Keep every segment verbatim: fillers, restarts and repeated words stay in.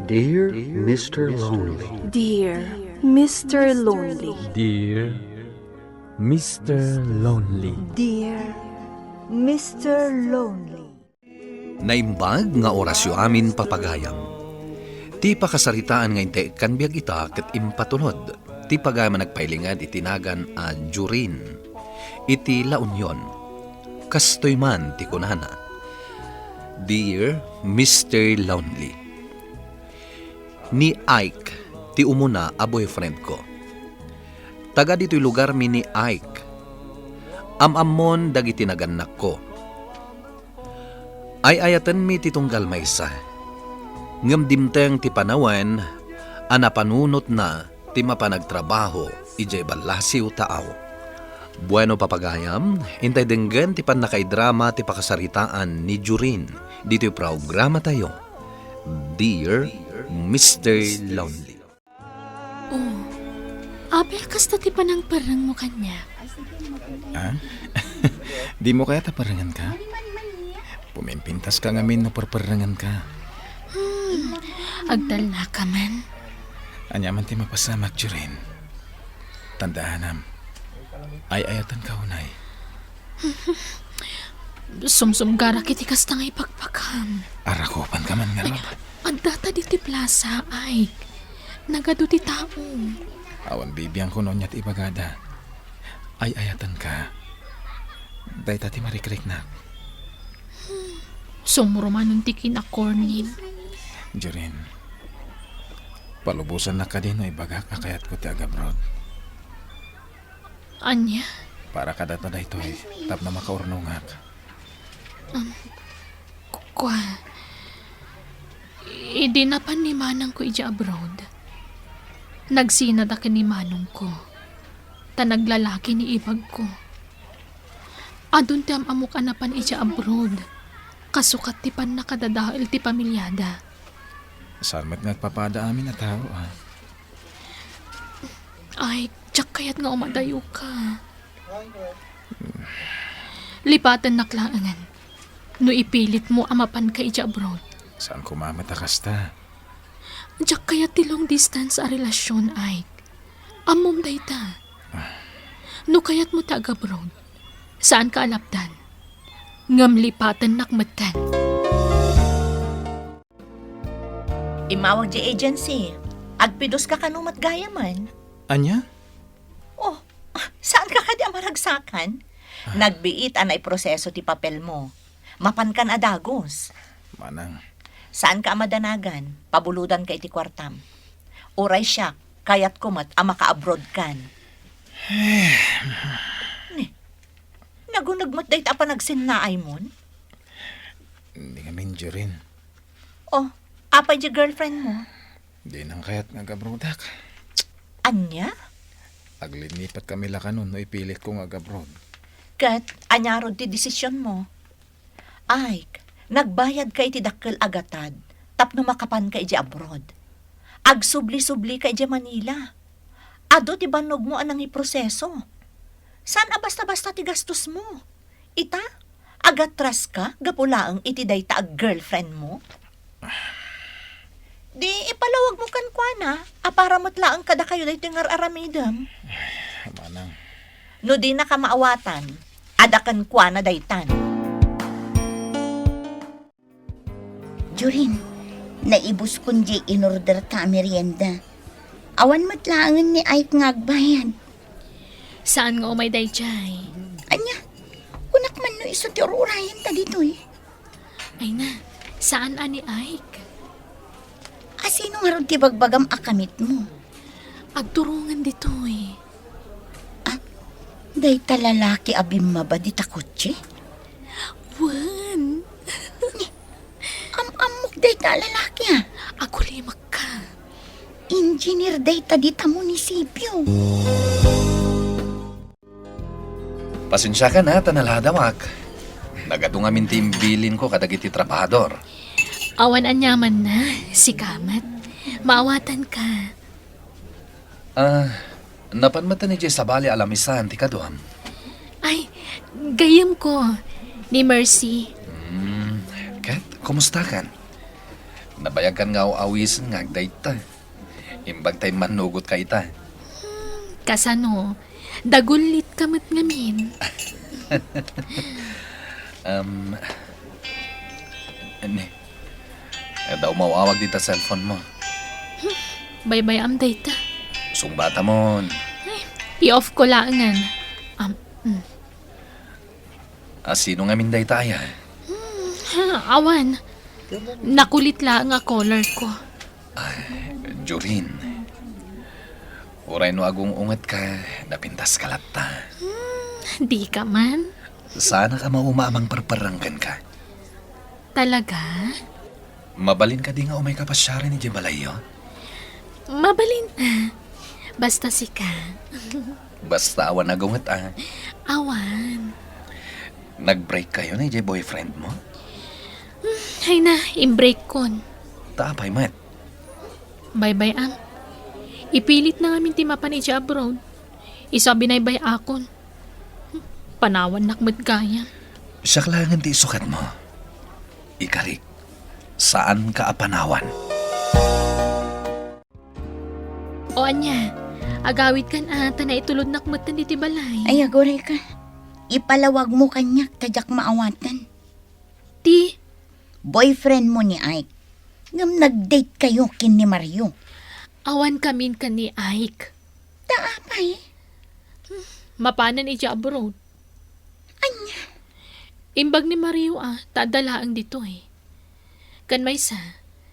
Dear Mister Lonely. Dear Mister Lonely. Dear Mister Lonely. Dear Mister Lonely. Naimbag nga orasyo amin, papagayam. Ti pakasaritaan nga intaykkan biag ita ket impatulod ti pagayam a nagpailinged iti nagan a Jorin iti La Union. Kastoy man ti kunana, "Dear Mister Lonely, ni Ike ti umuna a boyfriend ko. Taga ditoy lugar mi ni Ike. Am-ammon dagiti nagannakko. Ay-ayatenmi ti tunggal maysa. Ngem dimteng ti panawen a napanunotna ti mapan agtrabaho idiay ballasiw taaw." Bueno, papagayam, intay denggen ti pannakaidrama ti pakasaritaan ni Jorin ditoy programatayo, Dear Mister Lonely. Oh, apay a kasta ti panangperrengmo kaniak? Ah? Dimo kayat a perrengenka? Pumimpintaska ngamin no perperrengenka. Hmm, agtalnaka man. Ania man ti mapasamak, Jorin? Tandaanam, ay-ayatenka unay. Sumsumgarak iti kasta nga ibagbaga. Arakupanka man ngarud. Ay, addata ditoy plasa, Ike. Nagadu ti tao. Awan bibiangko no ania ti ibagada. Ay-ayatenka. Dayta ti marikriknak. Sumro manen ti kinakornim. Jorin, palubosannak kadi no ibagak a kayatko ti agabroad? Ania? Para kadata daytoy, tapno makaurnongak. Um, kua, idi napan ni manangko idiay abroad, nagsinada ken ni manongko, ta naglalaki ni ibagko. Adun ti am-ammok a napan idiay abroad, kasukat ti pannakadadael ti pamiliada. Saan met nga agpapada amin a tao, a? Ay, diak kayat nga umadayoka. Lipatennak laengen no ipilitmo a mapanka idiay abroad. Saan koma met a kasta? Diak kayat ti long distance a relasyon, Ike. Ammom dayta. No kayatmo ti agabroad, saanka a lapdan. Ngem lipatennak metten. Immawag diay agency. Agpidoska kano met gayamen. Ania? Oh, ah, saanka kadi a maragsakan? Ah. Nagbiit a naiproseso ti papelmo. Mapankan a dagus. Manang. Saanka a madanagan. Pabulodanka iti kuartam. Uray siak, kayatko met a maka-abroadkan. Ni, naguneg met dayta a panagsinnaaymon? Di ngamin, Jorin. Oh, apay diay girlfriendmo? Dinan kayat nga agabroadak. Ania? Aglinlipat kami la kanon no ipilitko nga agabroad. Ket aniarod ti desisionmo? Ike, nagbayadka iti dakkel a gatad tapno makapanka idiay abroad. Agsubli-sublika idiay Manila. Adu ti bannogmo a nangiproseso. Saan a basta-basta ti gastosmo. Ita, agatraska gapu laeng iti dayta a girlfriendmo? Di ipalawagmo kenkuana a para met laeng kadakayo daytoy nga ar-aramidem. Manang. No dinaka maawatan, adda kenkuana daytan. Jorin, naibuskon diay inorderta a merienda. Awan met laengen ni Ike nga agbayad. Saan nga umay daydiay? Ania, kunak man no isu ti ur-urayenta ditoy. Ay na, saan a ni Ike? A, sino ngarud ti bagbagam a kamitmo? Agturongen ditoy. Ah, dayta lalaki a bimmaba dita kotse? Wen. Am-ammok dayta a lalaki, a. Agulimakka. Engineer dayta dita munisipio. Pasensiakan a ta naladawak. Nagadu ngamin ti imbilinko kadagiti trabahador. Awan aniamanna, sika met. Maawatanka. Ah, napan met idiay sabali a lamisaan ti kaduam? Ay, gayyemko, ni Mercy. Hmm, ket, kumustakan? Nabayagkan nga aw-awisen nga agdayta. Imbag ta immannugotka ita. Kasano? Dagullitka met ngamin. Um, ne, adda umaw-awag dita cellphone mo. Baybay-am dayta. Sungbatamon. Ay, i-off ko laengen. Um, mm. A, sino ngamin dayta aya? Hmm, ha, awan. Nakulit laeng a caller ko. Ay, Jorin. Uray no agung-ungetka, napintaska latta. Hmm, dika man. Saannak a mauma a mangparparang kenka. Talaga? Mabalin kadi nga umayka pasiaren idiay balayyo? Mabalin, ah. Basta sika. Basta awan agunget, ah. Awan. Nag-break kayo ni jay boyfriend mo? Hmm, ay na, imbreakkon. Ta apay met? Baybay-am. Ipilitna ngamin ti mapan idiay abroad. Isu a binaybay-akon. Panawannak met gayam. Siak laengen ti isukat mo. Ikarik, saanka a panawan. O ania, agawidkan a, ta naitulodnak metten ditoy balay. Ay, agurayka. Ipalawagmo kaniak ta diak maawatan. Ti? Boyfriend mo ni Ike. Ngem nag-date kayo ken ni Mario. Awan kamin ken ni Ike. Ta apay? Mapanen idiay abroad. Ania? Imbag ni Mario a, ta adda laeng ditoy. Ken maysa,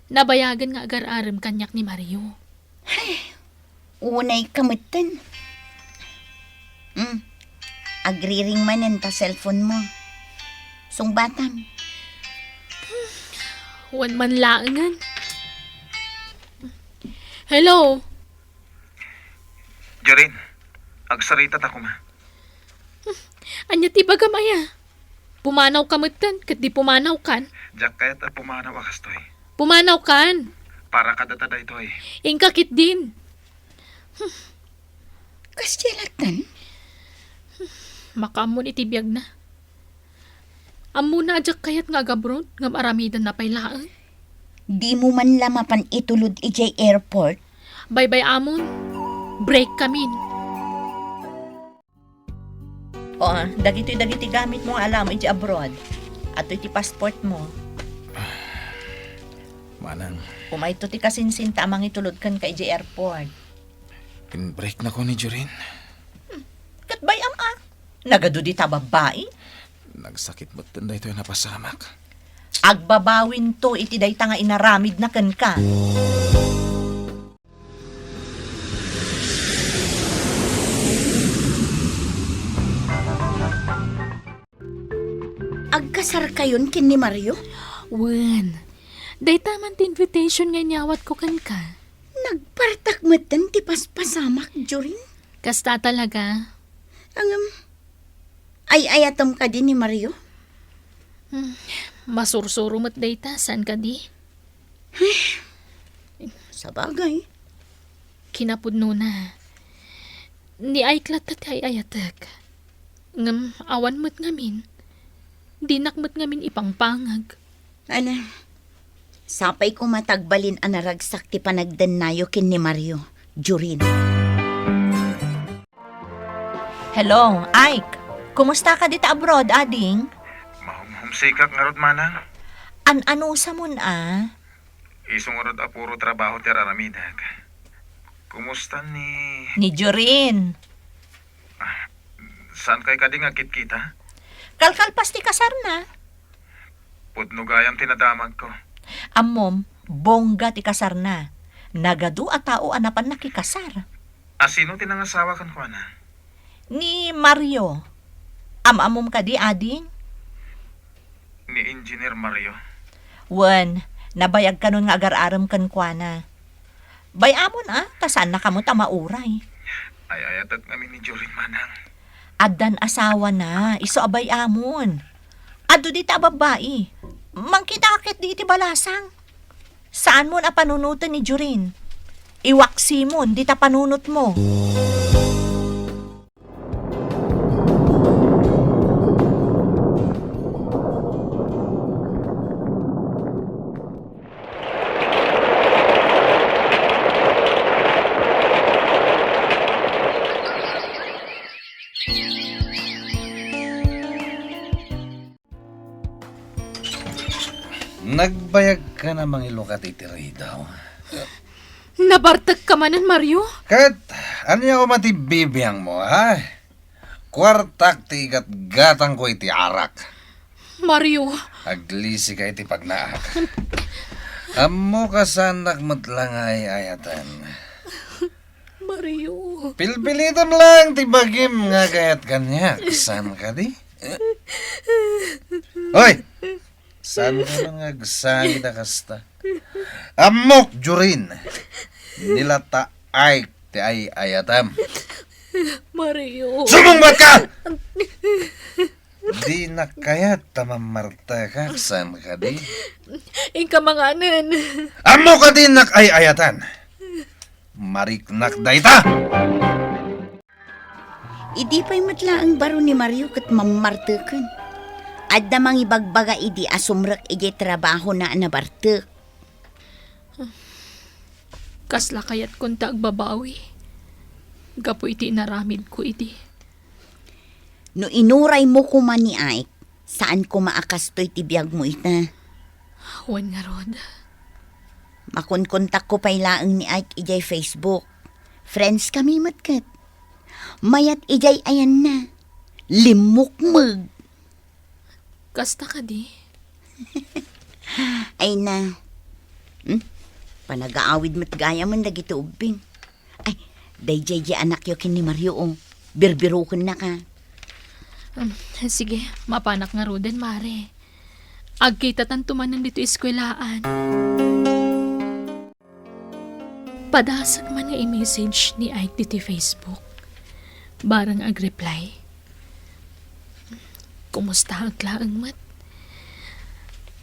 nabayagen nga agar-arem kaniak ni Mario. Ay, unayka metten. Hmm. Agriring manen ta cellphone mo. Sungbatam. Wen man laengen. Hello? Jorin, agsarita ta koma. Ania ti bagam aya? Pumanawka metten, ket di pumanawkan. Diak kayat a pumanaw a kastoy. Pumanawkan. Para kadata daytoy. Inka ketdin. Kasdiay lattan? Makaammon iti biagna. Ammona a diak kayat nga agabroad, ngem aramidenna pay laeng. Dimo man la mapan itulod idiay airport? Baybay-amon. Break kamin. O, dagitoy dagiti gamit mo nga alaem idiay abroad. Atoy ti passport mo. Manang. Umayto ti kasinsinta a mangitulod kenka idiay airport. Pinbreak nako ni Jorin. Hmm. Ket bay-am a. Nagadu dita babbai. Nagsakit metten daytoy a napasamak. Agbabawinto iti dayta nga inaramidna kenka. Agkasarkayon ken ni Mario? Wen. Dayta man ti invitation nga inyawatko kenka. Nagpartak metten ti paspasamak, Jorin. Kasta talaga. Ngem, ay-ayatem kadi ni Mario? Hmm, masursuro met dayta, saan kadi? Sabagay. Kinapudnona, ni Ike latta ti ay-ayatek. Ngem awan met ngamin. Dinak met ngamin ipangpangag. Ala, sapay koma ta agbalin a naragsak ti panagdennayo ken ni Mario, Jorin. Hello, Ike. Kumusta ka dita abroad, ading? Mahumhumsikak ngarud, manang. An-anusamon a? Isu ngarud a puro trabaho ti ar-aramidek. Kumusta ni... Ni Jorin. Ah, saan kay kadi nga agkitkita? Kalkalpas ti kasarna. Pudno gayam ti nadamagko. Ammom, bongga ti kasarna. Nagadu a tao a napan nakikasar. A sino ti nangasawa kenkuana? Ni Mario. Am-ammom kadi, ading? Ni Engineer Mario. Wen, nabayag kanon nga agar-arem kenkuana. Bay-amon a, ta saannaka met a mauray. Ay-ayatek ngamin ni Jorin, manang. Addan asawana, isu a bay-amon. Adu dita a babbai. Mangkita ket di iti balasang. Saanmon a panunoten ni Jorin. Iwaksimon dita panunotmo. Nagbayagkan a mangilukat iti ridaw. Nabartekka manen, Mario? Ket ania koma ti bibiangmo, ha? Kuartak ti igatgatangko iti arak. Mario. Aglisika iti pagnaak. Ammok a saannak met la nga ay-ayaten. Mario. Pilpilitem laeng ti bagim nga agayat kaniak. Saan kadi? Hoy! Saan ka man nga agsangit a kasta? Ammok, Jorin! Ni la ta Ike ti ay-ayatem. Mario. Sumungbat ka! Dinak kayat ta mammartekak, saan kadi? Inka manganen. Ammok a dinak ay-ayatan. Mariknak dayta! Idi pay met laeng baro ni Mario ket mammarteken. Adda mangibagbaga idi a sumrek idiay trabahona a nabartek. Kasla kayatkon ta agbabawi gapu iti inaramidko idi. No inuraymo koma ni Ike, saan koma a kastoy ti biagmo ita. Wen ngarud. Makonkontakko pay laeng ni Ike idiay Facebook. Friends kami met ket. Mayat idiay ayanna. Limmukmeg. Kasta kadi? Ay na. Hmm? Panagaawid met gayamen dagiti ubbing. Ay, daydiay diay anakyo ken ni Mario, o. Birbirokennaka. Um, sige, mapanak ngaruden, Mare. Agkitatanto manen ditoy eskuelaan. Padasek man nga i-message ni Ike ditoy Facebook. Barang agreply. Kumustaak laeng met.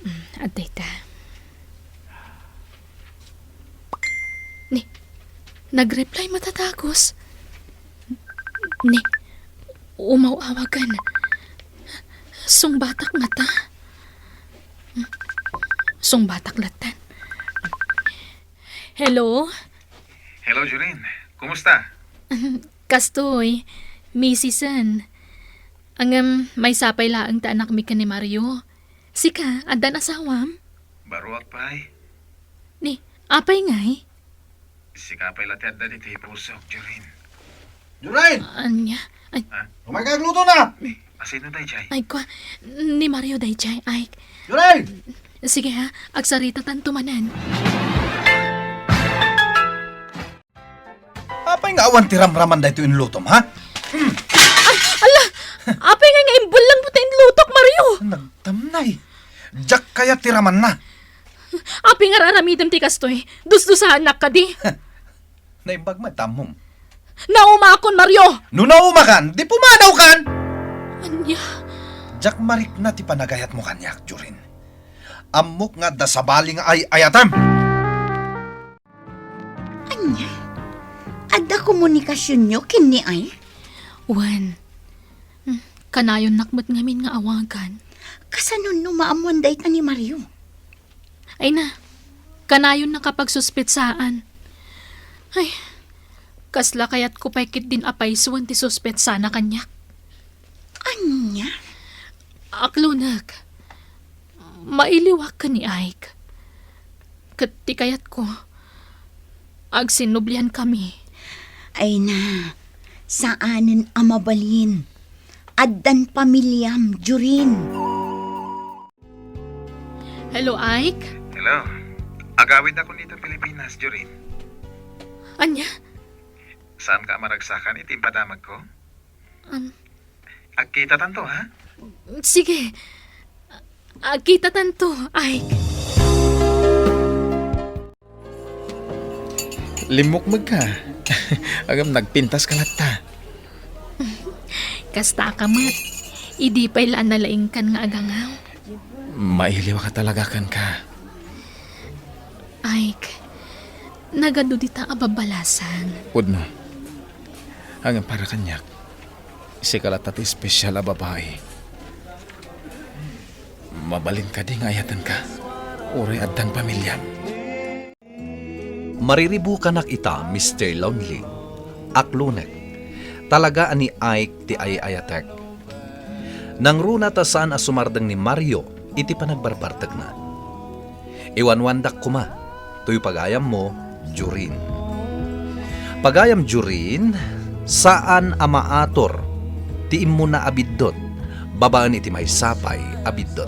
Mm, adda ita. Ni, nagreply met a dagus. Ni, umaw-awagan. Sungbatak ngata. Sungbatak latta. Hello? Hello, Jorin. Kumusta? Kastoy, misisen. Ngem, maysa pay laeng ti anakmi ken ni Mario. Sika, addan asawam? Baruak pay. Ni, apay ngay? Sika pay la ti adda ditoy pusok, Jorin. Jorin! Ania? Ay. Ha? Umay ka agluto na! Asino daydiay? Ay, kwa, ni Mario daydiay, Ike. Jorin! Sige ha, agsaritatanto manen. Apay nga awan ti ramraman daytoy inlutom, ha? Hmm. Ay, ala! Apay nga, nga imbellengmo ti inlutok, Mario? Nagtamnay. Diak kayat ti ramanna. Apay nga ar-aramidem ti kastoy? Dusdusaennak kadi? Naimbag met ta ammom. Naumakon, Mario! No naumakan, di pumadawkan! Ania? Diak marikna ti panagayatmo kaniak, Jorin. Ammok nga adda sabali nga ay-ayatem. Ania? Adda komunikasionyo ken ni Ike? Wen. Hmm, kanayonnak met ngamin nga awagan. Kasano no maammoan dayta ni Mario? Ay na, kanayonnaka pagsuspetsaan. Ay, kasla kayatko pay ketdin a paysoen ti suspetsana kaniak. Ania? Aklonek, mailiwak ken ni Ike. Ket ti kayatko, agsinnubliankami. Ay na, saanen a mabalin. Addan pamiliam, Jorin. Hello, Ike? Hello. Agawidakon ita Pilipinas, Jorin. Ania? Saanka a maragsakan iti impadamagko? Um, Agkitatanto, ha? Sige. Agkitatanto, Ike. Limmukmegka. Agam nagpintaska latta. Kastaka met. Idi pay la a nalaingkan nga agangaw. Mailiwaka talaga kenka. Ike, nagadu dita a babbalasang. Pudno. Ngem para kaniak, sika latta ti espesial a babai. Mabalin kadi nga ayatenka, uray addan pamiliam? Mariribukanak ita, Mister Lonely. Aklonek. Talaga a ni Ike ti ay-ayatek. Nangruna ta saan a sumardeng ni Mario iti panagbarbartekna. Iwanwandak koma toy pagayammo, Jorin. Pagayam Jorin, saan a maatur ti immuna a biddut babaen iti maysa pay a biddut.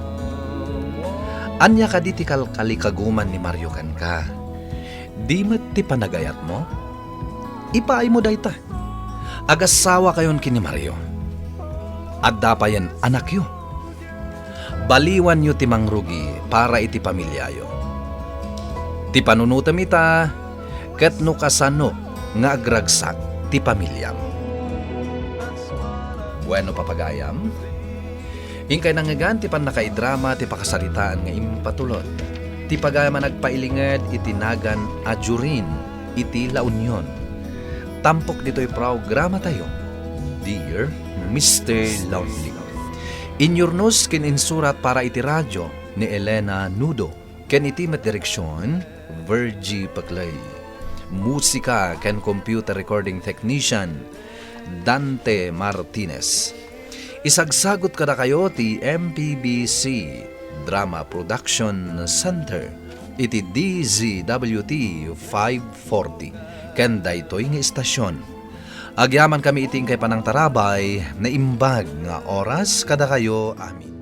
Ania kadi ti kalkalikaguman ni Mario kenka? Di met ti panagayatmo? Ipaaymo dayta. Agassawakayon ken ni Mario. Adda payen anakyo. Baliwanyo ti mangrugi para iti pamiliayo. Ti panunotem ita, ket no kasano nga agragsak ti pamiliam. Bueno, papagayam, inkay nangngegan ti pannakaidrama ti pakasaritaan nga impatulod. Ti pagayam a nagpailinged iti nagan a Jorin iti La Union. Tampok ditoy programatayo, Dear Mister Lonely. Inyurnos ken insurat para iti radio ni Elena Nudo ken iti met direksion, Virgie Paclay. Musika ken computer recording technician, Dante Martinez. Isagsagot kadakayo ti M P B C Drama Production Center iti D Z W T five forty ken daytoy nga istasion. Agyamankami iti inkay panangtarabay, naimbag nga oras kadakayo amin.